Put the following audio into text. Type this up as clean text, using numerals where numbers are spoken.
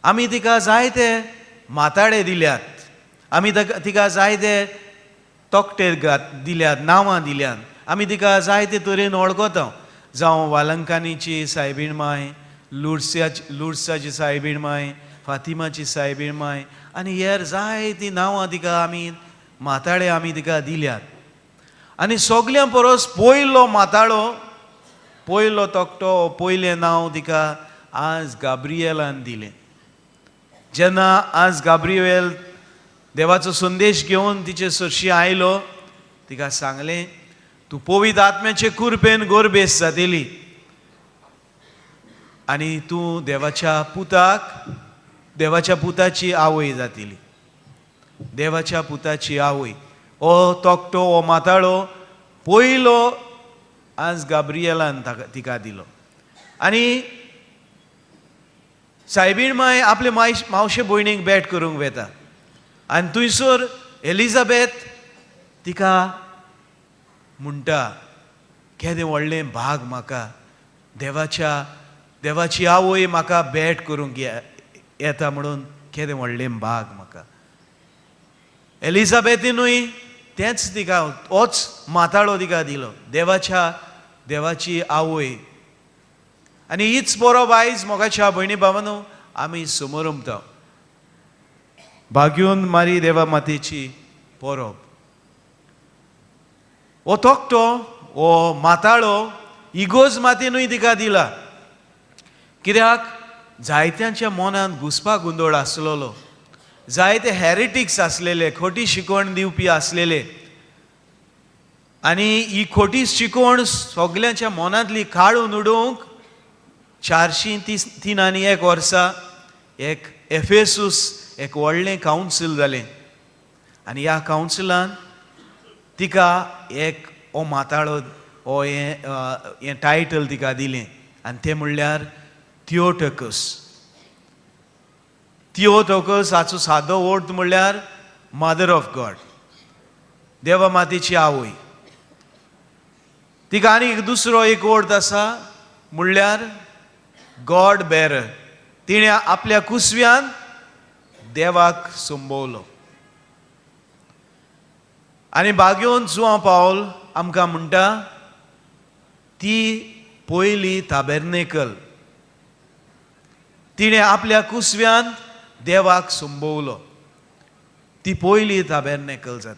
आमी तिका जायते माताडे दिल्यात, आमी तिका जायते तकटे दिल्यात, नांवां दिल्यात, आमी तिका जायते तरेन वळखता. जावं वालंकानीची सायबीण माय, लुडसाची सायबीण माय, फातिमाची सायबीण माय आनी हेर जायतीं नांवां तिका आमी माताडे आमी तिका दिल्यात. आनी सगल्यां परस पयलो माताळो, पयलो तकटो, पयलें नांव तिका आज गाब्रिएलान दिलें. जेन्ना आज गाब्रिएल देवाचो संदेश घेवन तिचे सरशी आयलो, तिका सांगलें, तूं पवित्र आत्म्याचे कुरपेन गोरबेस जातली आनी तूं देवाच्या पुताक, देवाच्या पुताची आवय जातली. देवाच्या पुताची आवय हो तकटो, हो माताळो पयलो आज गाब्रिएलान तिका दिलो. आनी सायबीण माय आपले मावशे भयणीक भेट करूंक वेता आनी थंयसर एलिजाबेथ तिका म्हणटा, केदें व्हडलें भाग म्हाका, देवाची आवय म्हाका भेट करूंक येता म्हणून केदें व्हडलें भाग म्हाका. एलिजाबेथीनूय तेंच तिका होच माताळो तिका दिलो, देवाची आवय. आनी हीच परब आयज मोगाच्या भयणी भावांनो आमी समोरमता, भाग्यून मारी देवा मातेची परब. हो तकटो, हो माताळो इगोज मातेनूय तिका दिला, कित्याक जायत्यांच्या मनांत घुसपा गोंदळ आसलेलो, जायते हेरिटिक्स आसलेले, खोटी शिकवण दिवपी आसलेले आनी ही खोटी शिकवण सगल्यांच्या मनांतली काडून उडोवंक 403 आनी 1 वर्सा एक एफेसूस एक व्हडलें कावन्सील जालें आनी ह्या कावन्सिलान तिका एक हो माताळो, हो हें टायटल तिका दिलें आनी तें म्हणल्यार थियोटोकस. थियोटोकस हाचो सादो अर्थ म्हणल्यार मदर ऑफ गॉड, देवा मातेची आवय. तिका आनी एक दुसरो एक अर्थ आसा म्हणल्यार गॉड बेरर. तिणें आपल्या कुसव्यान देवाक संबवलो. आनी भाग्योन जुवां पावल आमकां म्हणटा, ती पयली ताबेर्नेकल, तिणें आपल्या कुसव्यान देवाक संबवलो, ती पयली ताबेर्नेकल जाता.